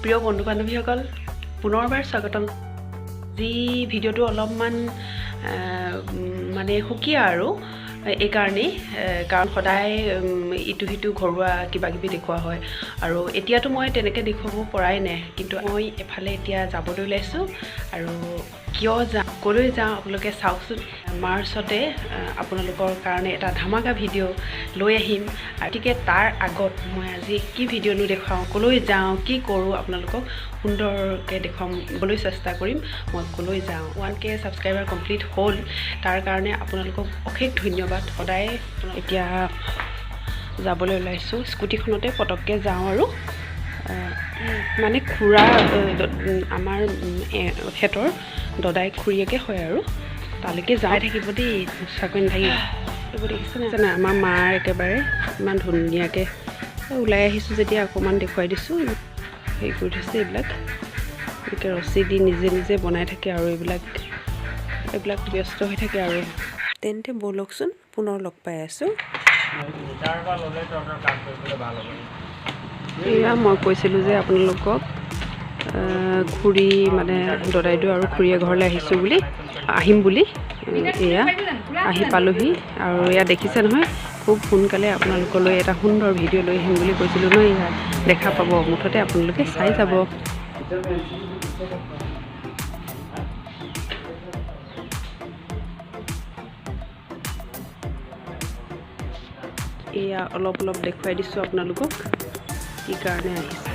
প্ৰিয় বন্ধু বান্ধৱীসকল, পুনৰবাৰ স্বাগতম। যি ভিডিঅ'টো অলপমান মানে সুকীয়া আৰু এইকাৰণেই, কাৰণ সদায় ইটো সিটো ঘৰুৱা কিবা কিবি দেখুওৱা হয় আৰু এতিয়াতো মই তেনেকৈ দেখুৱাব পৰাই নাই। কিন্তু মই এফালে এতিয়া যাবলৈ ওলাইছোঁ আৰু কিয় যাওঁ, ক'লৈ যাওঁ, আপোনালোকে চাওকচোন। মাৰ্চতে আপোনালোকৰ কাৰণে এটা ধামাকা ভিডিঅ' লৈ আহিম। গতিকে তাৰ আগত মই আজি কি ভিডিঅ'নো দেখুৱাওঁ, ক'লৈ যাওঁ, কি কৰোঁ, আপোনালোকক সুন্দৰকৈ দেখুৱাবলৈ চেষ্টা কৰিম মই ক'লৈ যাওঁ। 1K subscriber complete হ'ল, তাৰ কাৰণে আপোনালোকক অশেষ ধন্যবাদ। সদায় এতিয়া যাবলৈ ওলাইছোঁ, স্কুটিখনতে পটককৈ যাওঁ আৰু মানে খুৰা আমাৰ এখেতৰ দদাই খুৰীয়েকে হয় আৰু তালৈকে যাই থাকিব দেই, নোচোৱাকৈ নাথাকিব। এইবোৰ দেখিছে নাই? আমাৰ মাৰ একেবাৰে ইমান ধুনীয়াকৈ ওলাই আহিছোঁ যেতিয়া অকণমান দেখুৱাই দিছোঁ। হেৰি কৰি থৈছে এইবিলাক, এনেকৈ ৰছী দি নিজে নিজে বনাই থাকে আৰু এইবিলাক এইবিলাক ব্যস্ত হৈ থাকে। আৰু তেন্তে ব'লকচোন, পুনৰ লগ পাই আছোঁ। মিটাৰ এটা ল'লে তহঁতৰ কাম কৰিবলৈ ভাল হ'ব। এয়া মই কৈছিলোঁ যে আপোনালোকক খুৰী মানে দদাইদেউ আৰু খুৰীয়ে ঘৰলৈ আহিছোঁ বুলি, আহিম বুলি। এয়া আহি পালোহি আৰু এয়া দেখিছে নহয়, খুব সোনকালে আপোনালোকলৈ এটা সুন্দৰ ভিডিঅ' লৈ আহিম বুলি কৈছিলোঁ ন। এয়া দেখা পাব, মুঠতে আপোনালোকে চাই যাব। এয়া অলপ অলপ দেখুৱাই দিছোঁ আপোনালোকক কি কাৰণে আহিছে।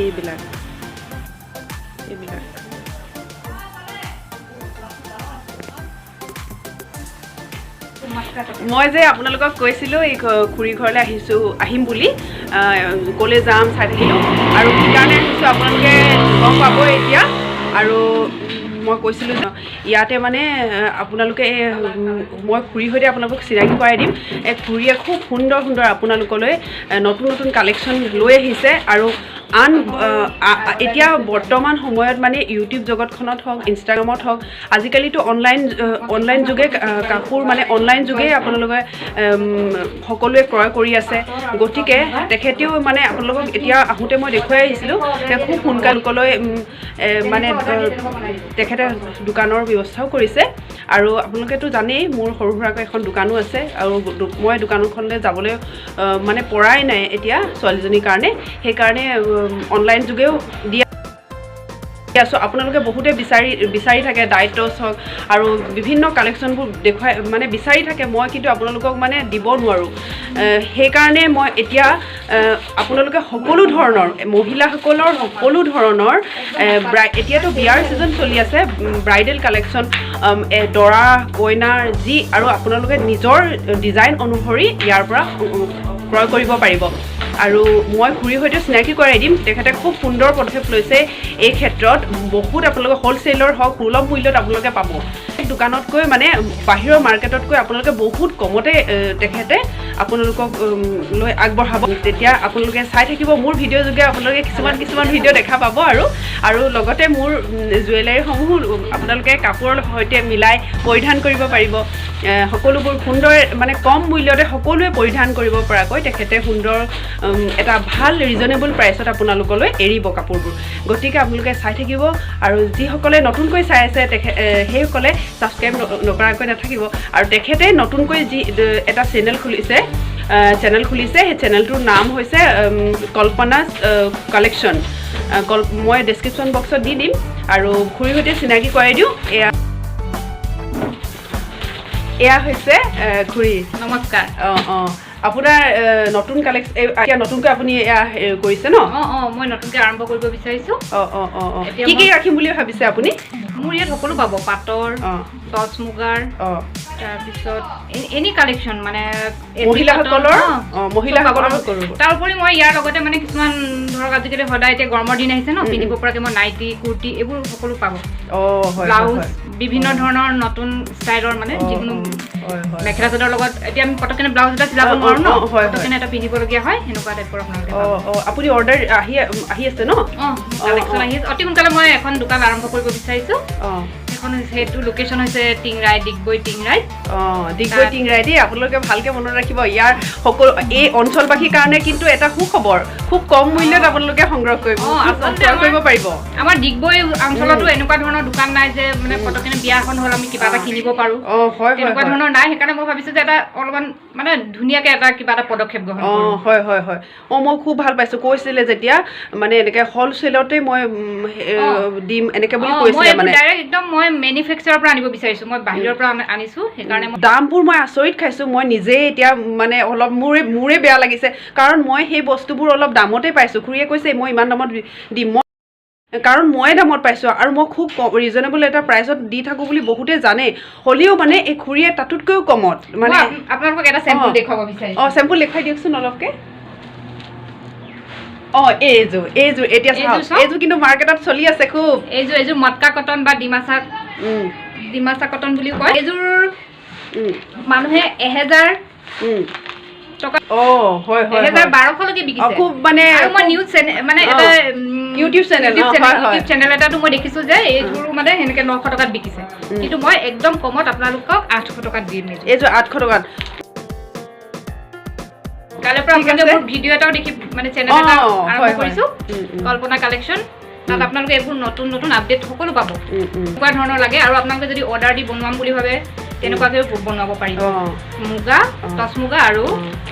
এইবিলাক এইবিলাক মই যে আপোনালোকক কৈছিলোঁ এই খুৰী ঘৰলৈ আহিছোঁ, আহিম বুলি, ক'লৈ যাম চাই থাকিলোঁ আৰু কি কাৰণে আহিছোঁ আপোনালোকে গম পাবই এতিয়া। আৰু মই কৈছিলোঁ যে ইয়াতে মানে আপোনালোকে মই খুৰীৰ সৈতে আপোনালোকক চিনাকি কৰাই দিম। এই খুৰীয়ে খুব সুন্দৰ সুন্দৰ আপোনালোকলৈ নতুন নতুন কালেকশ্যন লৈ আহিছে। আৰু আন এতিয়া বৰ্তমান সময়ত মানে ইউটিউব জগতখনত হওক, ইনষ্টাগ্ৰামত হওক, আজিকালিতো অনলাইন অনলাইন যোগে কাপোৰ মানে অনলাইন যোগেই আপোনালোকে সকলোৱে ক্ৰয় কৰি আছে। গতিকে তেখেতেও মানে আপোনালোকক এতিয়া আহোঁতে মই দেখুৱাই আহিছিলোঁ যে খুব সোনকাললৈ মানে তেখেতে দোকানৰ ব্যৱস্থাও কৰিছে। আৰু আপোনালোকেতো জানেই মোৰ সৰু সুৰাকৈ এখন দোকানো আছে আৰু মই দোকানখনলৈ যাবলৈ মানে পৰাই নাই এতিয়া ছোৱালীজনীৰ কাৰণে, সেইকাৰণে অনলাইন যোগেও দি আছোঁ। আপোনালোকে বহুতে বিচাৰি বিচাৰি থাকে ডাইটছ হওক আৰু বিভিন্ন কালেকশ্যনবোৰ দেখুৱাই মানে বিচাৰি থাকে, মই কিন্তু আপোনালোকক মানে দিব নোৱাৰোঁ। সেইকাৰণে মই এতিয়া আপোনালোকে সকলো ধৰণৰ মহিলাসকলৰ সকলো ধৰণৰ এতিয়াতো বিয়াৰ ছিজন চলি আছে, ব্ৰাইডেল কালেকশ্যন, দৰা কইনাৰ যি আৰু আপোনালোকে নিজৰ ডিজাইন অনুসৰি ইয়াৰ পৰা ক্ৰয় কৰিব পাৰিব। আৰু মই খুৰীৰ সৈতে চিনাকি কৰাই দিম। তেখেতে খুব সুন্দৰ পদক্ষেপ লৈছে এই ক্ষেত্ৰত। বহুত আপোনালোকে হ'লচেলৰ হওক, সুলভ মূল্যত আপোনালোকে পাব। দোকানতকৈ মানে বাহিৰৰ মাৰ্কেটতকৈ আপোনালোকে বহুত কমতে তেখেতে আপোনালোকক লৈ আগবঢ়াব। তেতিয়া আপোনালোকে চাই থাকিব মোৰ ভিডিঅ' যোগে, আপোনালোকে কিছুমান কিছুমান ভিডিঅ' দেখা পাব। আৰু আৰু লগতে মোৰ জুৱেলাৰীসমূহো আপোনালোকে কাপোৰৰ সৈতে মিলাই পৰিধান কৰিব পাৰিব। সকলোবোৰ সুন্দৰ মানে কম মূল্যতে সকলোৱে পৰিধান কৰিব পৰাকৈ তেখেতে সুন্দৰ এটা ভাল ৰিজনেবল প্ৰাইচত আপোনালোকলৈ এৰিব কাপোৰবোৰ। গতিকে আপোনালোকে চাই থাকিব আৰু যিসকলে নতুনকৈ চাই আছে সেইসকলে ছাবস্ক্ৰাইব নকৰাকৈ নাথাকিব। আৰু তেখেতে নতুনকৈ যি এটা চেনেল খুলিছে, সেই চেনেলটোৰ নাম হৈছে কল্পনা কালেকশ্যন। মই ডেছক্ৰিপশ্যন বক্সত দি দিম আৰু খুৰীৰ সৈতে চিনাকি কৰাই দিওঁ। এয়া এয়া হৈছে খুৰী। নমস্কাৰ। অঁ, আপোনাৰ নতুন কালেকশ্যন এতিয়া নতুনকৈ আপুনি এয়া হেৰি কৰিছে ন? অঁ, মই নতুনকৈ আৰম্ভ কৰিব বিচাৰিছোঁ। অঁ, এতিয়া কি কি মই ৰাখিম বুলি ভাবিছে আপুনি? মোৰ ইয়াত সকলো পাব, পাটৰ, টচ মুগাৰ, তাৰপিছত এনি কালেকশ্যন মানে এচি মহিলাসকলৰ কটন, মহিলাসকলৰ চব পাব। সকলোবোৰ। তাৰোপৰি মই ইয়াৰ লগতে মানে কিছুমান ধৰক আজিকালি সদায় এতিয়া গৰমৰ দিন আহিছে ন, পিন্ধিব পৰাকৈ মই নাইটি, কুৰ্তি এইবোৰ সকলো পাব। অঁ হয় হয় ব্লাউজ বিভিন্ন ধৰণৰ নতুন ষ্টাইলৰ মানে যিকোনো হয় হয় মেখেলা চাদৰৰ লগত এতিয়া আমি পটককেনে ব্লাউজ এটা চিলাব নোৱাৰো ন, পটককেনে এটা পিন্ধিবলগীয়া হয়, সেনেকুৱা টাইপৰ আপোনালোকে পাব। অঁ, আপুনি অৰ্ডাৰ আহি আহি আছে ন? অঁ, কালেকশ্যন আহি আছে। অতি সোনকালে মই এখন দোকান আৰম্ভ কৰিব বিচাৰিছোঁ। সেইখন হৈছে, সেইটো লোকেশ্যন হৈছে টিংৰাই, ডিগবৈ টিংৰাই। অঁ, ডিগবৈ টিংৰাই দেই, আপোনালোকে ভালকৈ মনত ৰাখিব। ইয়াৰ সকলো এই অঞ্চলবাসীৰ কাৰণে কিন্তু এটা সুখবৰ, খুব কম মূল্যত আপোনালোকে সংগ্ৰহ কৰিব, ক্ৰয় কৰিব পাৰিব। আমাৰ ডিগবৈ অঞ্চলতো এনেকুৱা ধৰণৰ দোকান নাই যে মানে পটককেনে বিয়া এখন হ'ল আমি কিবা এটা কিনিব পাৰোঁ, তেনেকুৱা ধৰণৰ নাই। সেইকাৰণে মই ভাবিছোঁ যে এটা অলপমান মানে ধুনীয়াকৈ এটা কিবা এটা পদক্ষেপ গ্ৰহণ কৰোঁ। হয় হয় হয়, অঁ, মই খুব ভাল পাইছোঁ। কৈছিলে যেতিয়া মানে এনেকৈ হ'লচেলতে মই দিম এনেকৈ বুলি কৈছিলে, মানে ডাইৰেক্ট একদম মই মেনুফেকচাৰৰ পৰা আনিব বিচাৰিছোঁ, মই বাহিৰৰ পৰা আনিছোঁ, সেইকাৰণে দামবোৰ মই আচৰিত খাইছোঁ। মই নিজেই এতিয়া মানে অলপ মোৰে বেয়া লাগিছে, কাৰণ মই সেই বস্তুবোৰ অলপ দামতে পাইছোঁ। খুৰীয়ে কৈছে মই ইমান দামত দিম, মই কাৰণ মই দামত পাইছোঁ আৰু মই খুব ৰিজনেবল এটা প্ৰাইচত দি থাকোঁ বুলি বহুতে জানে, হ'লেও মানে এই খুৰীয়ে তাতোতকৈও কমত মানে আপোনালোকক এটা চেম্পল দেখুৱাব বিচাৰিছোঁ। অঁ, চেম্পল দেখুৱাই দিয়কচোন অলপকৈ। অঁ, এইযোৰ এইযোৰ এতিয়া চাওক, এইযোৰ কিন্তু মাৰ্কেটত চলি আছে খুব। এইযোৰ মটকা কটন বা ডিমাচা, ডিমাচা কটন বুলিও কয়। এইযোৰ মানুহে 1000 টকা, হয় হয়, 1200লৈকে বিকিছে খুব। মানে আৰু মই নিউজ চেনেল মানে এটা ইউটিউব চেনেল, ইউটিউব চেনেল এটাতো মই দেখিছোঁ যে এইযোৰো মানে সেনেকৈ 900 টকাত বিকিছে, কিন্তু মই একদম কমত আপোনালোকক 800 টকাত দিম। এইযোৰ 800 টকাত। কাইলৈৰ পৰা আপোনালোকে মোৰ ভিডিঅ' এটাও দেখি মানে চেনেল এটা আৰম্ভ কৰিছোঁ, কল্পনা কালেকশ্যন, তাত আপোনালোকে এইবোৰ নতুন নতুন আপডেট সকলো পাব। এনেকুৱা ধৰণৰ লাগে আৰু আপোনালোকে যদি অৰ্ডাৰ দি বনোৱাম বুলি ভাবে তেনেকুৱাকৈও বনাব পাৰিব। মুগা, টচ মুগা আৰু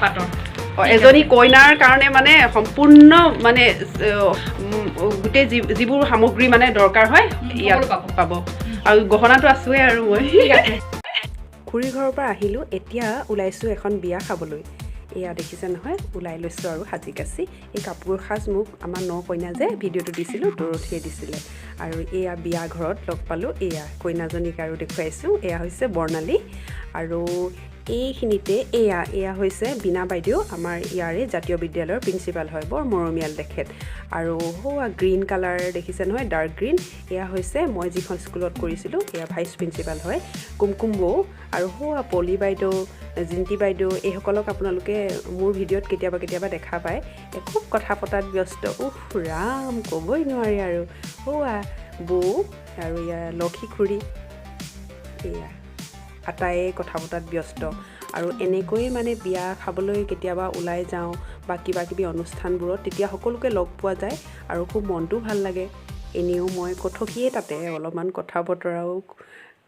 পাটৰ। এজনী কইনাৰ কাৰণে মানে সম্পূৰ্ণ মানে গোটেই যিবোৰ সামগ্ৰী মানে দৰকাৰ হয় ইয়াত পাব। আৰু গহনাটো আছোৱেই আৰু মই। খুৰীৰ ঘৰৰ পৰা আহিলোঁ, এতিয়া ওলাইছোঁ এখন বিয়া খাবলৈ। এয়া দেখিছে নহয়, ওলাই লৈছোঁ আৰু সাজি কাচি। এই কাপোৰ সাজ মোক আমাৰ ন কইনা যে ভিডিঅ'টো দিছিলোঁ দৰথিয়ে দিছিলে। আৰু এয়া বিয়া ঘৰত লগ পালোঁ, এয়া কইনাজনীক আৰু দেখুৱাইছোঁ। এয়া হৈছে বৰ্ণালী। আৰু এইখিনিতে এয়া এয়া হৈছে বীণা বাইদেউ, আমাৰ ইয়াৰে জাতীয় বিদ্যালয়ৰ প্ৰিন্সিপাল হয়, বৰ মৰমীয়াল তেখেত। আৰু সৌৱা গ্ৰীণ কালাৰ দেখিছে নহয়, ডাৰ্ক গ্ৰীণ, এয়া হৈছে মই যিখন স্কুলত কৰিছিলোঁ, এয়া ভাইচ প্ৰিন্সিপাল হয় কুমকুম বৌ। আৰু সৌৱা পলি বাইদেউ, জিন্তি বাইদেউ, এইসকলক আপোনালোকে মোৰ ভিডিঅ'ত কেতিয়াবা কেতিয়াবা দেখা পায়। খুব কথা পতাত ব্যস্ত, উফ ৰাম ক'বই নোৱাৰি। আৰু সৌৱা বৌ আৰু এয়া লক্ষী খুৰী, এয়া আটায়ে কথা পতাত ব্যস্ত। আৰু এনেকৈয়ে মানে বিয়া খাবলৈ কেতিয়াবা ওলাই যাওঁ বা কিবা কিবি অনুষ্ঠানবোৰত, তেতিয়া সকলোকে লগ পোৱা যায় আৰু খুব মনটোও ভাল লাগে। এনেও মই কথকীয়ে, তাতে অলপমান কথা বতৰাও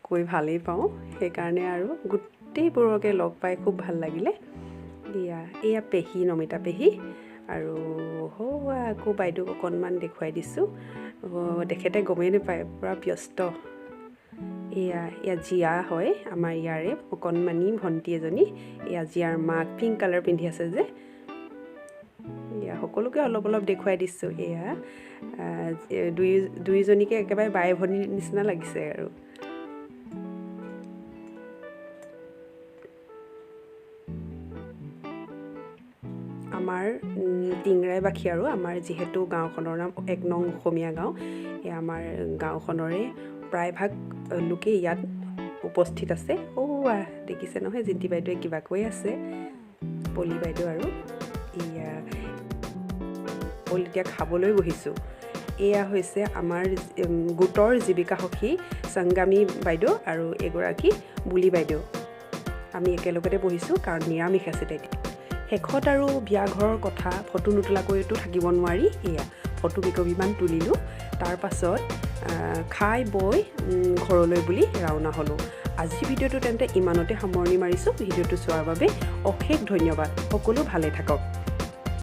কৈ ভালেই পাওঁ, সেইকাৰণে আৰু গোটেইবোৰকে লগ পাই খুব ভাল লাগিলে। এয়া এয়া পেহী, নমিতা পেহী। আৰু সৌৱা আকৌ বাইদেউক অকণমান দেখুৱাই দিছোঁ, তেখেতে গমেই নাপায়, পূৰা ব্যস্ত। এয়া এয়া জীয়া হয়, আমাৰ ইয়াৰে অকণমানি ভণ্টি এজনী। এয়া জীয়াৰ মাক, পিংক কালাৰ পিন্ধি আছে যে। এয়া সকলোকে অলপ অলপ দেখুৱাই দিছোঁ। এয়া দুয়োজনীকে একেবাৰে বাই ভনীৰ নিচিনা লাগিছে আৰু। আমাৰ টিংৰাইবাসী আৰু আমাৰ যিহেতু গাঁওখনৰ নাম 1 নং অসমীয়া গাঁও, এয়া আমাৰ গাঁওখনৰে প্ৰায়ভাগ লোকেই ইয়াত উপস্থিত আছে। অ' দেখিছে নহয়, জিন্তি বাইদেৱে কিবা কৈ আছে, পলি বাইদেউ। আৰু এয়া এতিয়া খাবলৈ বহিছোঁ। এয়া হৈছে আমাৰ গোটৰ জীৱিকা সখী সংগামী বাইদেউ আৰু এগৰাকী বুলি বাইদেউ। আমি একেলগতে বহিছোঁ কাৰণ নিৰামিষ আছিলে। শেষত আৰু বিয়া ঘৰৰ কথা ফটো নোতোলাকৈতো থাকিব নোৱাৰি, এয়া ফটো কেইকপিমান তুলিলোঁ। তাৰপাছত খাই বৈ ঘৰলৈ বুলি ৰাওনা হ'লোঁ। আজিৰ ভিডিঅ'টো তেন্তে ইমানতে সামৰণি মাৰিছোঁ। ভিডিঅ'টো চোৱাৰ বাবে অশেষ ধন্যবাদ। সকলো ভালে থাকক।